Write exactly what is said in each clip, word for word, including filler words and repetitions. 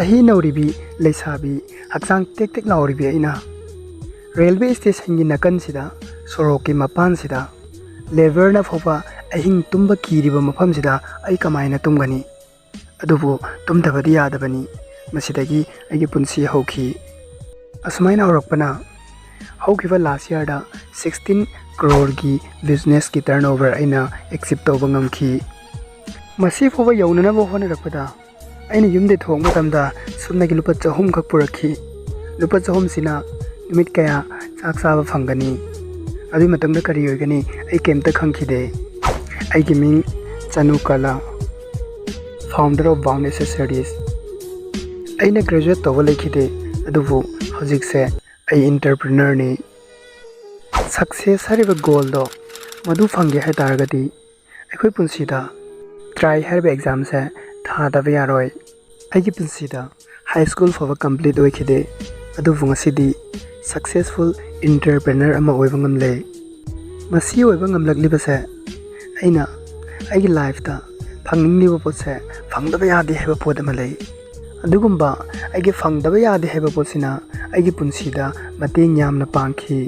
ꯆꯍꯤ ꯅꯧꯔꯤꯕꯤ ꯂꯩꯁꯥꯕꯤ, ꯍꯛꯆꯥꯡ ꯇꯦꯛ ꯇꯦꯛ ꯂꯥꯎꯔꯤꯕꯤ ꯑꯩꯅ ꯔꯦꯜꯋꯦ ꯁ꯭ꯇꯦꯁꯟꯒꯤ ꯅꯥꯀꯟꯁꯤꯗ, ꯁꯣꯔꯣꯛꯀꯤ ꯃꯄꯥꯟꯁꯤꯗ ꯂꯦꯕꯔꯅ ꯐꯥꯎꯕ ꯑꯍꯤꯡ ꯇꯨꯝꯕ ꯀꯤꯔꯤꯕ ꯃꯐꯝꯁꯤꯗ ꯑꯩ ꯀꯃꯥꯏꯅ ꯇꯨꯝꯒꯅꯤ? ꯑꯗꯨꯕꯨ ꯇꯨꯝꯗꯕꯗꯤ ꯌꯥꯗꯕꯅꯤ꯫ ꯃꯁꯤꯗꯒꯤ ꯑꯩꯒꯤ ꯄꯨꯟꯁꯤ ꯍꯧꯈꯤ꯫ ꯑꯁꯨꯃꯥꯏꯅ ꯍꯧꯔꯛꯄꯅ ꯍꯧꯈꯤꯕ ꯂꯥꯁ ꯌꯥꯔꯗ ꯁꯤꯛꯁꯇꯤꯟ ꯀ꯭ꯔꯣꯔꯒꯤ ꯕꯤꯖꯤꯅꯦꯁꯀꯤ ꯇꯔꯟ ꯑꯣꯚꯔ ꯑꯩꯅ ꯑꯦꯆꯤꯞ ꯇꯧꯕ ꯉꯝꯈꯤ꯫ ꯃꯁꯤ ꯐꯥꯎꯕ ꯌꯧꯅꯅꯕ ꯍꯣꯠꯅꯔꯛꯄꯗ ꯑꯩꯅ ꯌꯨꯝꯗꯒꯤ ꯊꯣꯛꯂꯛꯄ ꯃꯇꯝꯗ ꯁꯨꯞꯅꯒꯤ ꯂꯨꯄꯥ ꯆꯍꯨꯝꯈꯛ ꯄꯨꯔꯛꯈꯤ꯫ ꯂꯨꯄꯥ ꯆꯍꯨꯝꯁꯤꯅ ꯅꯨꯃꯤꯠ ꯀꯌꯥ ꯆꯥꯛ ꯆꯥꯕ ꯐꯪꯒꯅꯤ? ꯑꯗꯨꯒꯤ ꯃꯇꯨꯡꯗ ꯀꯔꯤ ꯑꯣꯏꯒꯅꯤ? ꯑꯩ ꯀꯩꯝꯇ ꯈꯪꯈꯤꯗꯦ꯫ ꯑꯩꯒꯤ ꯃꯤꯡ ꯆꯅꯨ ꯀꯂꯥ, founder of Bound Accessories꯫ ꯑꯩꯅ ꯒ꯭ꯔꯦꯖꯨꯋꯦꯠ ꯇꯧꯕ ꯂꯩꯈꯤꯗꯦ, ꯑꯗꯨꯕꯨ ꯍꯧꯖꯤꯛꯁꯦ ꯑꯩ ꯑꯦꯟꯇꯔꯄ꯭ꯔꯤꯅꯔꯅꯤ꯫ ꯁꯛꯁꯦꯁ ꯍꯥꯏꯔꯤꯕ ꯒꯣꯜꯗꯣ ꯃꯗꯨ ꯐꯪꯒꯦ ꯍꯥꯏ ꯇꯥꯔꯒꯗꯤ ꯑꯩꯈꯣꯏ ꯄꯨꯟꯁꯤꯗ ꯇ꯭ꯔꯥꯏ ꯍꯥꯏꯔꯤꯕ ꯑꯦꯛꯖꯥꯝꯁꯦ ꯊꯥꯗꯕ ꯌꯥꯔꯣꯏ꯫ ꯑꯩꯒꯤ ꯄꯨꯟꯁꯤꯗ ꯍꯥꯏ ꯁ꯭ꯀꯨꯜ ꯐꯥꯎꯕ ꯀꯝꯄ꯭ꯂꯤꯠ ꯑꯣꯏꯈꯤꯗꯦ, ꯑꯗꯨꯕꯨ ꯉꯁꯤꯗꯤ ꯁꯛꯁꯦꯁꯐꯨꯜ ꯑꯦꯟꯇꯔꯄ꯭ꯔꯤꯅꯔ ꯑꯃ ꯑꯣꯏꯕ ꯉꯝꯂꯦ꯫ ꯃꯁꯤ ꯑꯣꯏꯕ ꯉꯝꯂꯛꯂꯤꯕꯁꯦ ꯑꯩꯅ ꯑꯩꯒꯤ ꯂꯥꯏꯐꯇ ꯐꯪꯅꯤꯡꯂꯤꯕ ꯄꯣꯠꯁꯦ ꯐꯪꯗꯕ ꯌꯥꯗꯦ ꯍꯥꯏꯕ ꯄꯣꯠ ꯑꯃ ꯂꯩ꯫ ꯑꯗꯨꯒꯨꯝꯕ ꯑꯩꯒꯤ ꯐꯪꯗꯕ ꯌꯥꯗꯦ ꯍꯥꯏꯕ ꯄꯣꯠꯁꯤꯅ ꯑꯩꯒꯤ ꯄꯨꯟꯁꯤꯗ ꯃꯇꯦꯡ ꯌꯥꯝꯅ ꯄꯥꯡꯈꯤ꯫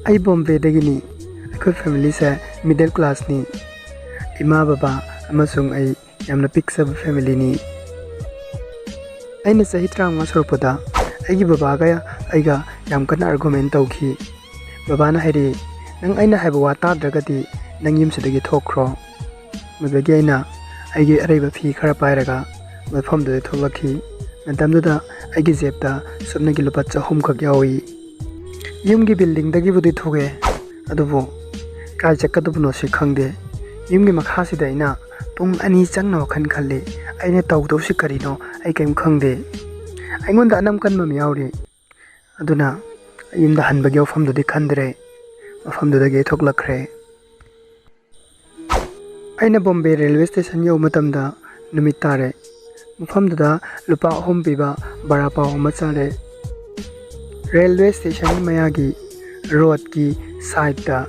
ꯑꯩ ꯕꯣꯝꯕꯦꯗꯒꯤꯅꯤ꯫ ꯑꯩꯈꯣꯏ ꯐꯦꯃꯤꯂꯤꯁꯦ ꯃꯤꯗꯜ ꯀ꯭ꯂꯥꯁꯅꯤ꯫ ꯏꯃꯥ, ꯕꯕꯥ ꯑꯃꯁꯨꯡ ꯑꯩ ꯌꯥꯝꯅ ꯄꯤꯛꯆꯕ ꯐꯦꯃꯤꯂꯤꯅꯤ꯫ ꯑꯩꯅ ꯆꯍꯤ ꯇꯔꯥꯃꯉꯥ ꯁꯨꯔꯛꯄꯗ ꯑꯩꯒꯤ ꯕꯕꯥꯒ ꯑꯩꯒ ꯌꯥꯝ ꯀꯟꯅ ꯑꯥꯔꯒꯨꯃꯦꯟ ꯇꯧꯈꯤ꯫ ꯕꯕꯥꯅ ꯍꯥꯏꯔꯛꯏ, "ꯅꯪ ꯑꯩꯅ ꯍꯥꯏꯕ ꯋꯥ ꯇꯥꯗ꯭ꯔꯒꯗꯤ ꯅꯪ ꯌꯨꯝꯁꯤꯗꯒꯤ ꯊꯣꯛꯈ꯭ꯔꯣ꯫" ꯃꯗꯨꯗꯒꯤ ꯑꯩꯅ ꯑꯩꯒꯤ ꯑꯔꯩꯕ ꯐꯤ ꯈꯔ ꯄꯥꯏꯔꯒ ꯃꯐꯝꯗꯨꯗ ꯊꯣꯛꯂꯛꯈꯤ꯫ ꯃꯇꯝꯗꯨꯗ ꯑꯩꯒꯤ ꯖꯦꯕꯇ ꯁꯨꯞꯅꯒꯤ ꯂꯨꯄꯥ ꯆꯍꯨꯝꯈꯛ ꯌꯥꯎꯏ꯫ ꯌꯨꯝꯒꯤ ꯕꯤꯜꯗꯤꯡꯗꯒꯤꯕꯨꯗꯤ ꯊꯣꯛꯑꯦ, ꯑꯗꯨꯕꯨ ꯀꯥꯏ ꯆꯠꯀꯗꯕꯅꯣ ꯁꯤ ꯈꯪꯗꯦ꯫ ꯌꯨꯝꯒꯤ ꯃꯈꯥꯁꯤꯗ ꯑꯩꯅ ꯄꯨꯡ ꯑꯅꯤ ꯆꯪꯅ ꯋꯥꯈꯜ ꯈꯜꯂꯤ꯫ ꯑꯩꯅ ꯇꯧꯗꯧꯁꯤ ꯀꯔꯤꯅꯣ ꯑꯩ ꯀꯔꯤꯝ ꯈꯪꯗꯦ꯫ ꯑꯩꯉꯣꯟꯗ ꯑꯅꯝ ꯀꯟꯕ ꯑꯃ ꯌꯥꯎꯔꯤ꯫ ꯑꯗꯨꯅ ꯑꯩ ꯌꯨꯝꯗ ꯍꯟꯕꯒꯤ ꯋꯥꯐꯝꯗꯨꯗꯤ ꯈꯟꯗ꯭ꯔꯦ꯫ ꯃꯐꯝꯗꯨꯗꯒꯤ ꯑꯩ ꯊꯣꯛꯂꯛꯈ꯭ꯔꯦ꯫ ꯑꯩꯅ ꯕꯣꯝꯕꯦ ꯔꯦꯜꯋꯦ ꯁ꯭ꯇꯦꯁꯟ ꯌꯧꯕ ꯃꯇꯝꯗ ꯅꯨꯃꯤꯠ ꯇꯥꯔꯦ꯫ ꯃꯐꯝꯗꯨꯗ ꯂꯨꯄꯥ ꯑꯍꯨꯝ ꯄꯤꯕ ꯕꯔꯥ ꯄꯥꯎ ꯑꯃ ꯆꯥꯔꯦ꯫ ꯔꯦꯜꯋꯦ ꯁ꯭ꯇꯦꯁꯟ ꯃꯌꯥꯒꯤ ꯔꯣꯗꯀꯤ ꯁꯥꯏꯗꯇ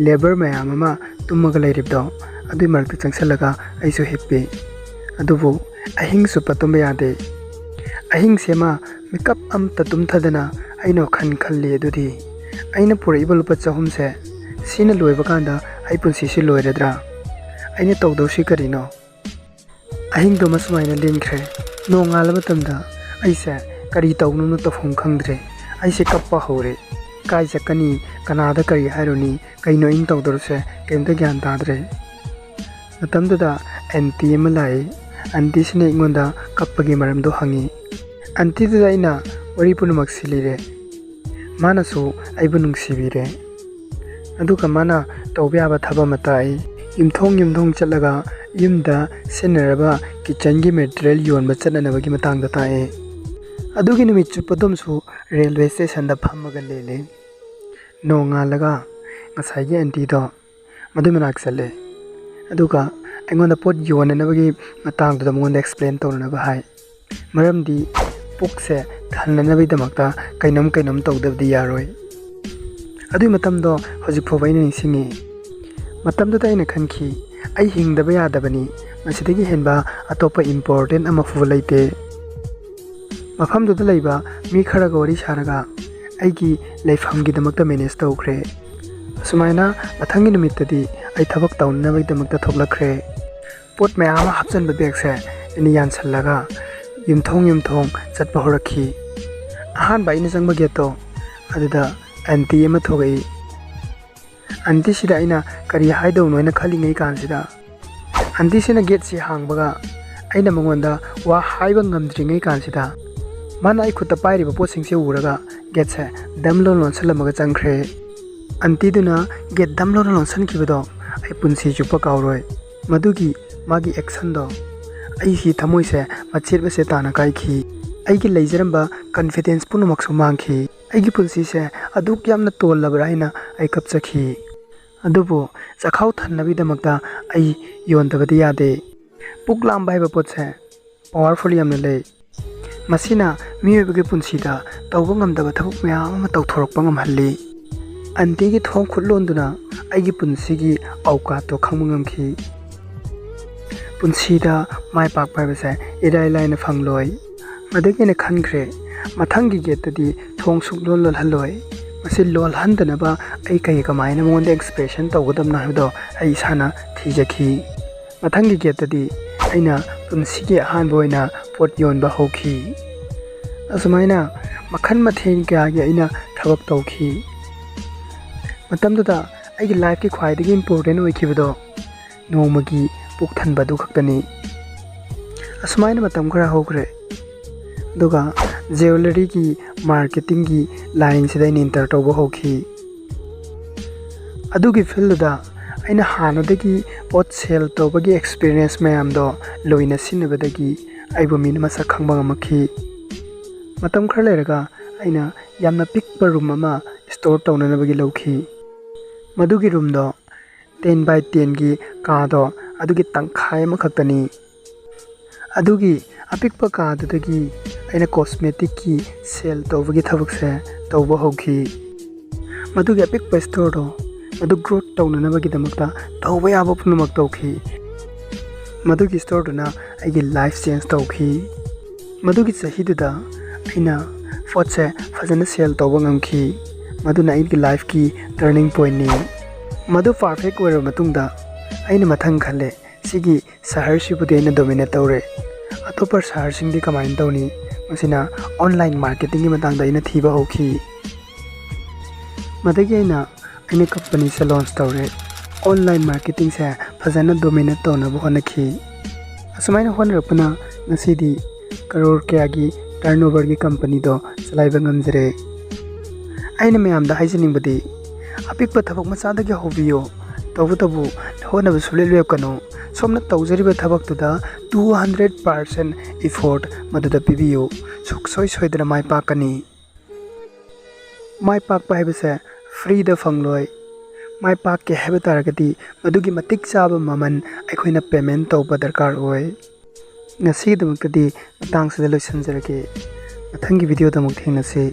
ꯂꯦꯕꯔ ꯃꯌꯥꯝ ꯑꯃ ꯇꯨꯝꯃꯒ ꯂꯩꯔꯤꯕꯗꯣ, ꯑꯗꯨꯏ ꯃꯔꯛꯇ ꯆꯪꯁꯤꯜꯂꯒ ꯑꯩꯁꯨ ꯍꯤꯞꯄꯤ꯫ ꯑꯗꯨꯕꯨ ꯑꯍꯤꯡ ꯆꯨꯞꯄ ꯇꯨꯝꯕ ꯌꯥꯗꯦ꯫ ꯑꯍꯤꯡꯁꯦ ꯑꯃ ꯃꯤꯀꯞ ꯑꯝꯇ ꯇꯨꯝꯊꯗꯅ ꯑꯩꯅ ꯋꯥꯈꯜ ꯈꯜꯂꯤ꯫ ꯑꯗꯨꯗꯤ ꯑꯩꯅ ꯄꯨꯔꯛꯏꯕ ꯂꯨꯄꯥ ꯆꯍꯨꯝꯁꯦ ꯁꯤꯅ ꯂꯣꯏꯕ ꯀꯥꯟꯗ ꯑꯩ ꯄꯨꯟꯁꯤꯁꯤ ꯂꯣꯏꯔꯗ꯭ꯔꯥ? ꯑꯩꯅ ꯇꯧꯗꯧꯁꯤ ꯀꯔꯤꯅꯣ? ꯑꯍꯤꯡꯗꯨꯃ ꯁꯨꯃꯥꯏꯅ ꯂꯦꯟꯈ꯭ꯔꯦ꯫ ꯅꯣꯡꯉꯥꯜꯂ ꯃꯇꯝꯗ ꯑꯩꯁꯦ ꯀꯔꯤ ꯇꯧꯅꯨꯅ ꯇꯧꯐꯝ ꯈꯪꯗ꯭ꯔꯦ꯫ ꯑꯩꯁꯦ ꯀꯞꯄ ꯍꯧꯔꯦ꯫ ꯀꯥꯏ ꯆꯠꯀꯅꯤ? ꯀꯅꯥꯗ ꯀꯔꯤ ꯍꯥꯏꯔꯨꯅꯤ? ꯀꯩꯅꯣ ꯑꯩꯅ ꯇꯧꯗꯧꯔꯤꯁꯦ? ꯀꯩꯝꯇ ꯒ꯭ꯌꯥꯟ ꯇꯥꯗ꯭ꯔꯦ꯫ ꯃꯇꯝꯗꯨꯗ ꯑꯦꯟꯇꯤ ꯑꯃ ꯂꯥꯛꯏ꯫ ꯑꯦꯟꯇꯤꯁꯤꯅ ꯑꯩꯉꯣꯟꯗ ꯀꯞꯄꯒꯤ ꯃꯔꯝꯗꯣ ꯍꯪꯉꯤ꯫ ꯑꯦꯟꯇꯤꯗꯨꯗ ꯑꯩꯅ ꯋꯥꯔꯤ ꯄꯨꯝꯅꯃꯛꯁꯤ ꯂꯤꯔꯦ꯫ ꯃꯥꯅꯁꯨ ꯑꯩꯕꯨ ꯅꯨꯡꯁꯤꯕꯤꯔꯦ꯫ ꯑꯗꯨꯒ ꯃꯥꯅ ꯇꯧꯕ ꯌꯥꯕ ꯊꯕꯛ ꯑꯃ ꯇꯥꯛꯏ꯫ ꯌꯨꯝꯊꯣꯡ ꯌꯨꯝꯊꯣꯡ ꯆꯠꯂꯒ ꯌꯨꯝꯗ ꯁꯤꯖꯤꯟꯅꯔꯕ ꯀꯤꯠꯆꯟꯒꯤ ꯃꯦꯇꯔꯤꯌꯦꯜ ꯌꯣꯟꯕ ꯆꯠꯅꯅꯕꯒꯤ ꯃꯇꯥꯡꯗ ꯇꯥꯛꯑꯦ꯫ ꯑꯗꯨꯒꯤ ꯅꯨꯃꯤꯠ ꯆꯨꯞꯄꯗꯨꯃꯁꯨ ꯔꯦꯜꯋꯦ ꯁ꯭ꯇꯦꯁꯟꯗ ꯐꯝꯃꯒ ꯂꯦꯜꯂꯦ꯫ ꯅꯣꯡꯉꯥꯜꯂꯒ ꯉꯁꯥꯏꯒꯤ ꯑꯦꯟꯇꯤꯗꯣ ꯃꯗꯨꯏ ꯃꯅꯥꯛ ꯆꯠꯂꯦ꯫ ꯑꯗꯨꯒ ꯑꯩꯉꯣꯟꯗ ꯄꯣꯠ ꯌꯣꯟꯅꯅꯕꯒꯤ ꯃꯇꯥꯡꯗꯨꯗ ꯃꯉꯣꯟꯗ ꯑꯦꯛꯁꯄ꯭ꯂꯦꯟ ꯇꯧꯅꯅꯕ ꯍꯥꯏ꯫ ꯃꯔꯝꯗꯤ ꯄꯨꯛꯁꯦ ꯊꯟꯅꯅꯕꯒꯤꯗꯃꯛꯇ ꯀꯩꯅꯣꯝ ꯀꯩꯅꯣꯝ ꯇꯧꯗꯕꯗꯤ ꯌꯥꯔꯣꯏ꯫ ꯑꯗꯨꯒꯤ ꯃꯇꯝꯗꯣ ꯍꯧꯖꯤꯛ ꯐꯥꯎꯕ ꯑꯩꯅ ꯅꯤꯡꯁꯤꯡꯉꯤ꯫ ꯃꯇꯝꯗꯨꯗ ꯑꯩꯅ ꯈꯟꯈꯤ, "ꯑꯩ ꯍꯤꯡꯗꯕ ꯌꯥꯗꯕꯅꯤ, ꯃꯁꯤꯗꯒꯤ ꯍꯦꯟꯕ ꯑꯇꯣꯞꯄ ꯏꯝꯄꯣꯔꯇꯦꯟ ꯑꯃ ꯐꯥꯎꯕ ꯂꯩꯇꯦ"꯫ ꯃꯐꯝꯗꯨꯗ ꯂꯩꯕ ꯃꯤ ꯈꯔꯒ ꯋꯥꯔꯤ ꯁꯥꯔꯒ ꯑꯩꯒꯤ ꯂꯩꯐꯝꯒꯤꯗꯃꯛꯇ ꯃꯦꯅꯦꯖ ꯇꯧꯈ꯭ꯔꯦ꯫ ꯑꯁꯨꯃꯥꯏꯅ ꯃꯊꯪꯒꯤ ꯅꯨꯃꯤꯠꯇꯗꯤ ꯑꯩ ꯊꯕꯛ ꯇꯧꯅꯅꯕꯒꯤꯗꯃꯛꯇ ꯊꯣꯛꯂꯛꯈ꯭ꯔꯦ꯫ ꯄꯣꯠ ꯃꯌꯥꯝ ꯑꯃ ꯍꯥꯞꯆꯟꯕ ꯕꯦꯒꯁꯦ ꯑꯩꯅ ꯌꯥꯟꯁꯜꯂꯒ ꯌꯨꯝꯊꯣꯡ ꯌꯨꯝꯊꯣꯡ ꯆꯠꯄ ꯍꯧꯔꯛꯈꯤ꯫ ꯑꯍꯥꯟꯕ ꯑꯩꯅ ꯆꯪꯕ ꯒꯦꯠꯇꯣ ꯑꯗꯨꯗ ꯑꯦꯟꯇꯤ ꯑꯃ ꯊꯣꯛꯂꯛꯏ꯫ ꯑꯦꯟꯇꯤꯁꯤꯗ ꯑꯩꯅ ꯀꯔꯤ ꯍꯥꯏꯗꯧꯅꯣ ꯍꯥꯏꯅ ꯈꯜꯂꯤꯉꯩ ꯀꯥꯟꯁꯤꯗ, ꯑꯦꯟꯇꯤꯁꯤꯅ ꯒꯦꯠꯁꯤ ꯍꯥꯡꯕꯒ ꯑꯩꯅ ꯃꯉꯣꯟꯗ ꯋꯥ ꯍꯥꯏꯕ ꯉꯝꯗ꯭ꯔꯤꯉꯩ ꯀꯥꯟꯁꯤꯗ, ꯃꯥꯅ ꯑꯩ ꯈꯨꯠꯇ ꯄꯥꯏꯔꯤꯕ ꯄꯣꯠꯁꯤꯡꯁꯦ ꯎꯔꯒ ꯒꯦꯠꯁꯦ ꯗꯝ ꯂꯣꯟ ꯂꯣꯟꯁꯤꯜꯂꯝꯃꯒ ꯆꯪꯈ꯭ꯔꯦ꯫ ꯑꯦꯟꯇꯤꯗꯨꯅ ꯒꯦꯠ ꯗꯝ ꯂꯣꯟ ꯂꯣꯟꯁꯤꯟꯈꯤꯕꯗꯣ ꯑꯩ ꯄꯨꯟꯁꯤ ꯆꯨꯞꯄ ꯀꯥꯎꯔꯣꯏ꯫ ꯃꯗꯨꯒꯤ ꯃꯥꯒꯤ ꯑꯦꯛꯁꯟꯗꯣ ꯑꯩꯒꯤ ꯊꯃꯣꯏꯁꯦ ꯃꯆꯦꯠ ꯃꯆꯦꯠ ꯇꯥꯅ ꯀꯥꯏꯈꯤ꯫ ꯑꯩꯒꯤ ꯂꯩꯖꯔꯝꯕ ꯀꯟꯐꯤꯗꯦꯟꯁ ꯄꯨꯝꯅꯃꯛꯁꯨ ꯃꯥꯡꯈꯤ꯫ ꯑꯩꯒꯤ ꯄꯨꯟꯁꯤꯁꯦ ꯑꯗꯨꯛ ꯌꯥꯝꯅ ꯇꯣꯜꯂꯕ꯭ꯔꯥ ꯍꯥꯏꯅ ꯑꯩ ꯀꯞꯆꯈꯤ꯫ ꯑꯗꯨꯕꯨ ꯆꯥꯛꯈꯥꯎ ꯊꯟꯅꯕꯒꯤꯗꯃꯛꯇ ꯑꯩ ꯌꯣꯟꯗꯕꯗꯤ ꯌꯥꯗꯦ꯫ ꯄꯨꯛ ꯂꯥꯝꯕ ꯍꯥꯏꯕ ꯄꯣꯠꯁꯦ ꯄꯋꯥꯔꯐꯨꯜ ꯌꯥꯝꯅ ꯂꯩ꯫ ꯃꯁꯤꯅ ꯃꯤꯑꯣꯏꯕꯒꯤ ꯄꯨꯟꯁꯤꯗ ꯇꯧꯕ ꯉꯝꯗꯕ ꯊꯕꯛ ꯃꯌꯥꯝ ꯑꯃ ꯇꯧꯊꯣꯔꯛꯄ ꯉꯝꯍꯜꯂꯤ꯫ ꯑꯦꯟꯇꯤꯒꯤ ꯊꯣꯡ ꯈꯨꯠ ꯂꯣꯟꯗꯨꯅ ꯑꯩꯒꯤ ꯄꯨꯟꯁꯤꯒꯤ ꯑꯧꯀꯥꯠꯇꯣ ꯈꯪꯕ ꯉꯝꯈꯤ꯫ ꯄꯨꯟꯁꯤꯗ ꯃꯥꯏ ꯄꯥꯛꯄ ꯍꯥꯏꯕꯁꯦ ꯏꯔꯥꯏ ꯂꯥꯏꯅ ꯐꯪꯂꯣꯏ꯫ ꯃꯗꯨꯒꯤ ꯑꯩꯅ ꯈꯟꯈ꯭ꯔꯦ, ꯃꯊꯪꯒꯤ ꯒꯦꯠꯇꯗꯤ ꯊꯣꯡ ꯁꯨꯛꯂꯣꯟ ꯂꯣꯜꯍꯜꯂꯣꯏ꯫ ꯃꯁꯤ ꯂꯣꯜꯍꯟꯗꯅꯕ ꯑꯩ ꯀꯩ ꯀꯃꯥꯏꯅ ꯃꯉꯣꯟꯗ ꯑꯦꯛꯁꯄ꯭ꯔꯦꯁꯟ ꯇꯧꯒꯗꯕꯅꯣ ꯍꯥꯏꯕꯗꯣ ꯑꯩ ꯏꯁꯥꯅ ꯊꯤꯖꯈꯤ꯫ ꯃꯊꯪꯒꯤ ꯒꯦꯠꯇꯗꯤ ꯑꯩꯅ ꯄꯨꯟꯁꯤꯒꯤ ꯑꯍꯥꯟꯕ ꯑꯣꯏꯅ ꯄꯣꯠ ꯌꯣꯟꯕ ꯍꯧꯈꯤ꯫ ꯑꯁꯨꯃꯥꯏꯅ ꯃꯈꯜ ꯃꯊꯦꯜ ꯀꯌꯥꯒꯤ ꯑꯩꯅ ꯊꯕꯛ ꯇꯧꯈꯤ꯫ ꯃꯇꯝꯗꯨꯗ ꯑꯩꯒꯤ ꯂꯥꯏꯐꯀꯤ ꯈ꯭ꯋꯥꯏꯗꯒꯤ ꯏꯝꯄꯣꯔꯇꯦꯟ ꯑꯣꯏꯈꯤꯕꯗꯣ ꯅꯣꯡꯃꯒꯤ ꯄꯨꯛ ꯊꯟꯕꯗꯨ ꯈꯛꯇꯅꯤ꯫ ꯑꯁꯨꯃꯥꯏꯅ ꯃꯇꯝ ꯈꯔ ꯍꯧꯈ꯭ꯔꯦ꯫ ꯑꯗꯨꯒ ꯖ꯭ꯋꯦꯂꯔꯤꯒꯤ ꯃꯥꯔꯀꯦꯇꯤꯡꯒꯤ ꯂꯥꯏꯟꯁꯤꯗ ꯑꯩꯅ ꯏꯟꯇꯔ ꯇꯧꯕ ꯍꯧꯈꯤ꯫ ꯑꯗꯨꯒꯤ ꯐꯤꯜꯗꯨꯗ ꯑꯩꯅ ꯍꯥꯟꯅꯗꯒꯤ ꯄꯣꯠ ꯁꯦꯜ ꯇꯧꯕꯒꯤ ꯑꯦꯛꯁꯄꯤꯔꯤꯌꯦꯟꯁ ꯃꯌꯥꯝꯗꯣ ꯂꯣꯏꯅ ꯁꯤꯖꯤꯟꯅꯕꯗꯒꯤ ꯑꯩꯕꯨ ꯃꯤꯅ ꯃꯁꯛ ꯈꯪꯕ ꯉꯝꯃꯛꯈꯤ꯫ ꯃꯇꯝ ꯈꯔ ꯂꯩꯔꯒ ꯑꯩꯅ ꯌꯥꯝꯅ ꯄꯤꯛꯄ ꯔꯨꯝ ꯑꯃ ꯁ꯭ꯇꯣꯔ ꯇꯧꯅꯅꯕꯒꯤ ꯂꯧꯈꯤ꯫ ꯃꯗꯨꯒꯤ ꯔꯨꯝꯗꯣ ꯇꯦꯟ ꯕꯥꯏ ꯇꯦꯟꯒꯤ ꯀꯥꯗꯣ ꯑꯗꯨꯒꯤ ꯇꯪꯈꯥꯏ ꯑꯃꯈꯛꯇꯅꯤ꯫ ꯑꯗꯨꯒꯤ ꯑꯄꯤꯛꯄ ꯀꯥꯗꯨꯗꯒꯤ ꯑꯩꯅ ꯀꯣꯁꯃꯦꯇꯤꯛꯀꯤ ꯁꯦꯜ ꯇꯧꯕꯒꯤ ꯊꯕꯛꯁꯦ ꯇꯧꯕ ꯍꯧꯈꯤ꯫ ꯃꯗꯨꯒꯤ ꯑꯄꯤꯛꯄ ꯁ꯭ꯇꯣꯔꯗꯣ ꯃꯗꯨ ꯒ꯭ꯔꯣꯠ ꯇꯧꯅꯅꯕꯒꯤꯗꯃꯛꯇ ꯇꯧꯕ ꯌꯥꯕ ꯄꯨꯝꯅꯃꯛ ꯇꯧꯈꯤ꯫ ꯃꯗꯨꯒꯤ ꯁ꯭ꯇꯣꯔꯗꯨꯅ ꯑꯩꯒꯤ ꯂꯥꯏꯐ ꯆꯦꯟꯖ ꯇꯧꯈꯤ꯫ ꯃꯗꯨꯒꯤ ꯆꯍꯤꯗꯨꯗ ꯑꯩꯅ ꯄꯣꯠꯁꯦ ꯐꯖꯅ ꯁꯦꯜ ꯇꯧꯕ ꯉꯝꯈꯤ꯫ ꯃꯗꯨꯅ ꯑꯩꯒꯤ ꯂꯥꯏꯐꯀꯤ ꯇꯔꯅꯤꯡ ꯄꯣꯏꯟꯅꯤ꯫ ꯃꯗꯨ ꯄꯔꯐꯦꯛ ꯑꯣꯏꯔꯕ ꯃꯇꯨꯡꯗ ꯑꯩꯅ ꯃꯊꯪ ꯈꯜꯂꯦ, ꯁꯤꯒꯤ ꯁꯍꯔꯁꯤꯕꯨꯗꯤ ꯑꯩꯅ ꯗꯣꯃꯤꯅꯦꯠ ꯇꯧꯔꯦ, ꯑꯇꯣꯞꯄ ꯁꯍꯔꯁꯤꯡꯗꯤ ꯀꯃꯥꯏꯅ ꯇꯧꯅꯤ? ꯃꯁꯤꯅ ꯑꯣꯟꯂꯥꯏꯟ ꯃꯥꯔꯀꯦꯇꯤꯡꯒꯤ ꯃꯇꯥꯡꯗ ꯑꯩꯅ ꯊꯤꯕ ꯍꯧꯈꯤ꯫ ꯃꯗꯒꯤ ꯑꯩꯅ ꯑꯩꯅ ꯀꯝꯄꯅꯤꯁꯦ ꯂꯣꯟꯆ ꯇꯧꯔꯦ꯫ ꯑꯣꯟꯂꯥꯏꯟ ꯃꯥꯔꯀꯦꯇꯤꯡꯁꯦ ꯐꯖꯅ ꯗꯣꯃꯤꯅꯦꯠ ꯇꯧꯅꯕ ꯍꯣꯠꯅꯈꯤ꯫ ꯑꯁꯨꯃꯥꯏꯅ ꯍꯣꯠꯅꯔꯛꯄꯅ ꯉꯁꯤꯗꯤ ꯀꯔꯣꯔ ꯀꯌꯥꯒꯤ ꯇꯔꯟꯑꯣꯚꯔꯒꯤ ꯀꯝꯄꯅꯤꯗꯣ ꯆꯂꯥꯏꯕ ꯉꯝꯖꯔꯦ꯫ ꯑꯩꯅ ꯃꯌꯥꯝꯗ ꯍꯥꯏꯖꯅꯤꯡꯕꯗꯤ, ꯑꯄꯤꯛꯄ ꯊꯕꯛ ꯃꯆꯥꯗꯒꯤ ꯍꯧꯕꯤꯌꯨ꯫ ꯇꯧꯕꯇꯕꯨ ꯍꯣꯠꯅꯕ ꯁꯨꯡꯂꯦꯞ ꯂꯦꯞꯀꯅꯨ꯫ ꯁꯣꯝꯅ ꯇꯧꯖꯔꯤꯕ ꯊꯕꯛꯇꯨꯗ two hundred percent effort ꯃꯗꯨꯗ ꯄꯤꯕꯤꯌꯨ꯫ ꯁꯨꯡꯁꯣꯏ ꯁꯣꯏꯗꯅ ꯃꯥꯏ ꯄꯥꯛꯀꯅꯤ꯫ ꯃꯥꯏ ꯄꯥꯛꯄ ꯍꯥꯏꯕꯁꯦ ꯐ꯭ꯔꯤꯗ ꯐꯪꯂꯣꯏ꯫ ꯃꯥꯏ ꯄꯥꯛꯀꯦ ꯍꯥꯏꯕ ꯇꯥꯔꯒꯗꯤ ꯃꯗꯨꯒꯤ ꯃꯇꯤꯛ ꯆꯥꯕ ꯃꯃꯜ ꯑꯩꯈꯣꯏꯅ ꯄꯦꯃꯦꯟ ꯇꯧꯕ ꯗꯔꯀꯥꯔ ꯑꯣꯏ꯫ ꯉꯁꯤꯒꯤꯗꯃꯛꯇꯗꯤ ꯃꯇꯥꯡꯁꯤꯗ ꯂꯣꯏꯁꯤꯟꯖꯔꯒꯦ꯫ ꯃꯊꯪꯒꯤ ꯚꯤꯗꯤꯑꯣꯗ ꯑꯃꯨꯛ ꯊꯦꯡꯅꯁꯤ꯫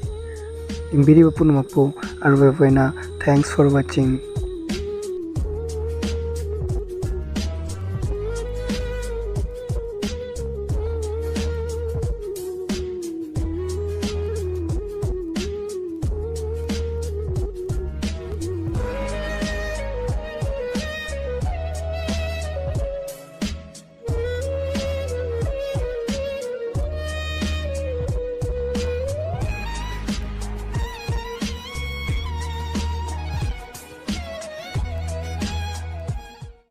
ꯌꯦꯡꯕꯤꯔꯤꯕ ꯄꯨꯝꯅꯃꯛꯄꯨ ꯑꯔꯣꯏꯕ ꯑꯣꯏꯅ thanks for watching꯫